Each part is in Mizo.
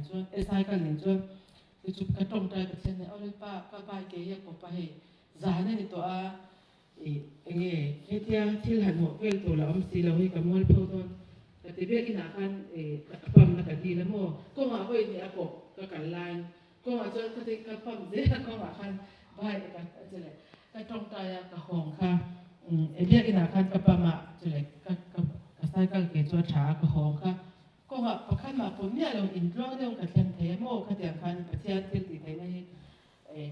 chuan e cycle nen chuan chu chu ka tawngtai Pathian nen aw Lalpa ka bike hi a kawp a hei zan a ni tawh a ih enge hetia thil han hawh vel tur la awm si lo hi ka mual pho dawn ka ti biak inah khan ih ka pump na ka dil a maw kawngah vawi hnih a kawp ka kal laiin kawngah chuan ka ti ka pump zel a kawngah khan bike ka chule ka tawngtai a ka hawng kha e biak inah khan ka pump a chule ka ka ka cycle ke chu a tha a ka hawng kha Kawngah pakhat mah pawh miah lo intluang deuh ka thleng thei a maw? Khatiang khan Pathian thil tih theihna hi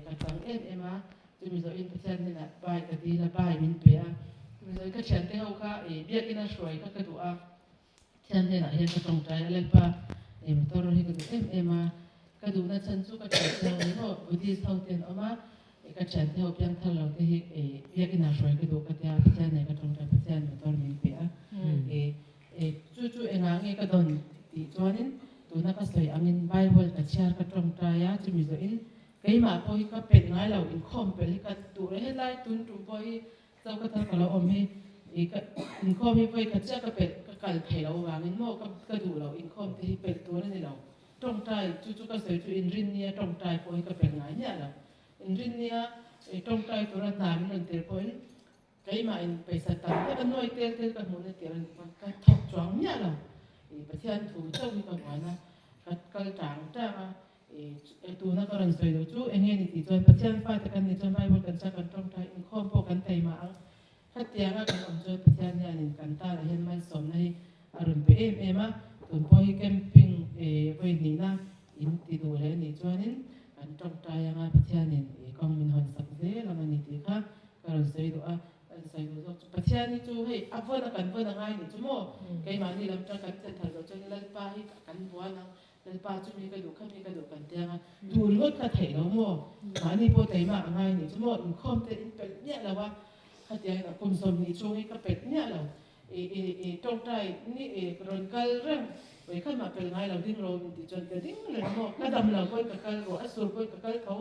ka chang em em a, chumi zawhin Pathian hnenah bai ka dil a, bai min pe a. Chumi zawhin ka thiante ho kha biakina hruai kha ka duh a, Pathian hnenah hian ka tawngtai a, Lalpa motor hi ka duh em em a, ka duhna chhan chu ka thiante ho ni maw, Buddhist ho te an awm a, ka thiante ho piang thar lo te hi biakina hruai ka duh ka tia, Pathian nen ka tawngtai, Pathian motor min pe a. Chu chu engah nge ka dawn tih chuanin tuna ka sawi angin Bible ka chhiar ka tawngtai a, chumi zawhin keimah pawh hi ka pelh ngai lo, inkhawm pelh hi ka duh reng helai tun tum pawh hi cho ka thar ka lo awm hi ih ka inkhawm hi vawi khat chiah ka pelh ka kal thei lo avangin maw ka ka duh lo inkhawm te hi pelh tur a ni lo, tawngtai chu chu ka sawi chu inrinnia tawngtai pawh hi ka pelh ngai miah lo, inrinnia tawngtai tura hna min rawn tir pawhin Keimah in pawisa tam tak a nuai tel tel ka hmuhna tir a ni pawn ka thawk chuang miah lo. I Pathian thu chauh hi ka vuan a, ka kal tang tang a, i tuna ka rawn sawi lo chu eng nge ni tih chuan Pathian fate kan nih chuan Bible kan chhiar kan tawngtai inkhawm pawh kan taima ang. Khatianga kan awm chuan Pathian hianin kan tanah hian malsawmna hi a rawn pe em em a, tun pawh hi camping vawi hnihna in ti duh leh a nih chuanin kan tawngtai anga Pathianin kawng min hawn sak zel ang a ni tih kha Ka rawn sawi duh a, ka rawn sawi duh zawk chu Pathian hi chu hei a vawn a kan vawn a ngai nih chu maw? Keimahni lam tang kan chet thar zawh chuan Lalpa hi kan buan ang, Lalpa chu mi ka duh kha mi ka duh kan tiang a, duh ringawt kha theih lo maw? Mahni pawh taima a ngai nih chu maw? Inkhawm te in pelh miah lo a, khatiang in kum 20 chhung hi ka pelh miah lo, i i i tawngtai ni i rawn kal reng, vawi khat mah pelh ngai lo ding ro min tih chuan ka ding reng maw? Ka dam lo pawhin ka kal ruah a sur pawhin ka kal tho,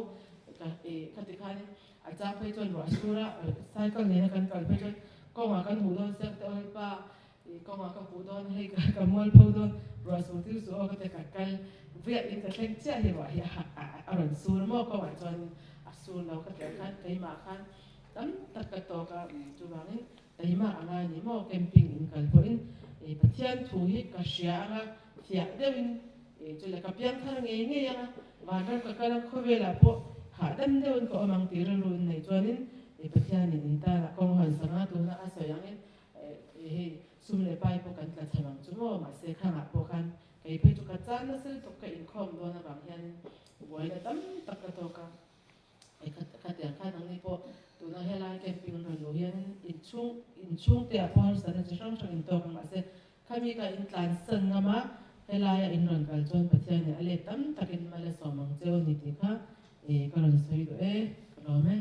ka i khati khanin A chang phei chuan ruah sur a, cycle nena kan kal phei chuan kawngah kan huh dawn siak te awlpa ih kawngah ka huh dawn hei ka ka mual pho dawn ruah sur tir suh aw ka ti ka kal viah in ka thleng chiah hi ruah hi a rawn sur maw kawngah chuan a sur lo ka tih ang khan keimah khan tam tak ka tawk a chuvangin keimah anga ni maw camping in kal pawhin ih Pathian thu hi ka hria anga fiah deuhin Kei chu la ka piang thar ngei ngei ang a, vanram ka kal ang khawvelah pawh hahdam deuhin ka awm ang tih rilru in nei chuanin i Pathianin in tanah kawng hawn sanga tuna a sawi angin hei sum leh pai pawh kan tla chhem ang chu maw mahse khangah pawh khan kei phei chu ka chan nasa lutuk ka inkhawm dawn avang hianin buaina tam tak ka tawk a. Khatiang khan ang ni pawh tuna helai camping rawn luh hian inchhung inchhungte ah pawh harsatna chi hrang hrang in tawk ang mahse khami ka in tlansan ngam a helaia in rawn kal chuan Pathian in a let tam takin mal a sawm ang cheu a ni tih kha ka rawn sawi duh e ka lawm e.